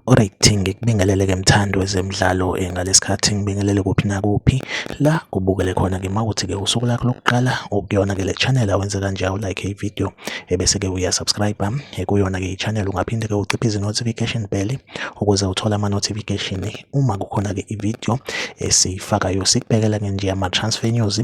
Alright, ngikubingelele-ke mthandi wezemidlalo ngalesikhathi ngibingelele kuphi nakuphi la ubukele khona-ke mawuthi-ke usuku lakho lokuqala ukuyona-ke le channel awenze kanje awulike i-video ebese-ke uyasubscribe kuyona-ke i-channel. Ungaphinde-ke uciphe izi-notification bell ukuze uthole ama-notification uma kukhona-ke i-video esiyifakayo. Sikubhekela-ke nje ama-transfer news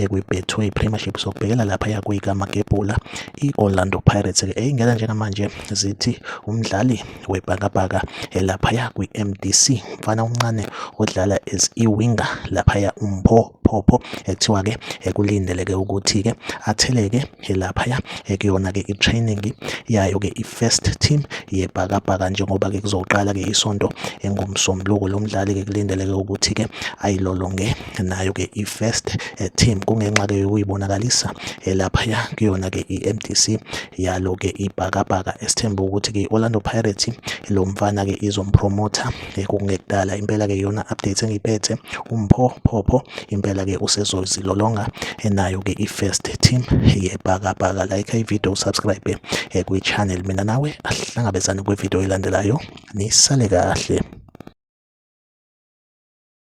kwi-Betway Premiership, sokubhekela laphaya kwikamagebhula i-Orlando Pirates-ke eyingena njengamanje zithi umdlali webhakabhaka laphaya kwi-MDC, mfana omncane odlala as i-winger laphaya uMpho Phopho, ekuthiwa-ke kulindeleke ukuthi-ke atheleke laphaya kuyona-ke i-training yayo-ke i-first team yebhakabhaka njengoba-ke kuzoqala-ke isonto engoMsombuluko. Lo mdlali-ke kulindeleke ukuthi-ke ayilolonge nayo-ke i-first team kungenxa-ke yokuyibonakalisa laphaya kuyona-ke i-MDC yalo-ke ibhakabhaka. Esithemba ukuthi-ke i-Orlando Pirates lo mfana-ke izompromotha kungekudala. Impela-ke iyona update engiyiphethe, uMpho Phopho impela-ke usezozilolonga nayo-ke i-first team yebhakabhaka. Like i-video, usubscribe kwi-channel. Mina nawe ahlangabezane kwi-video elandelayo, nisale kahle.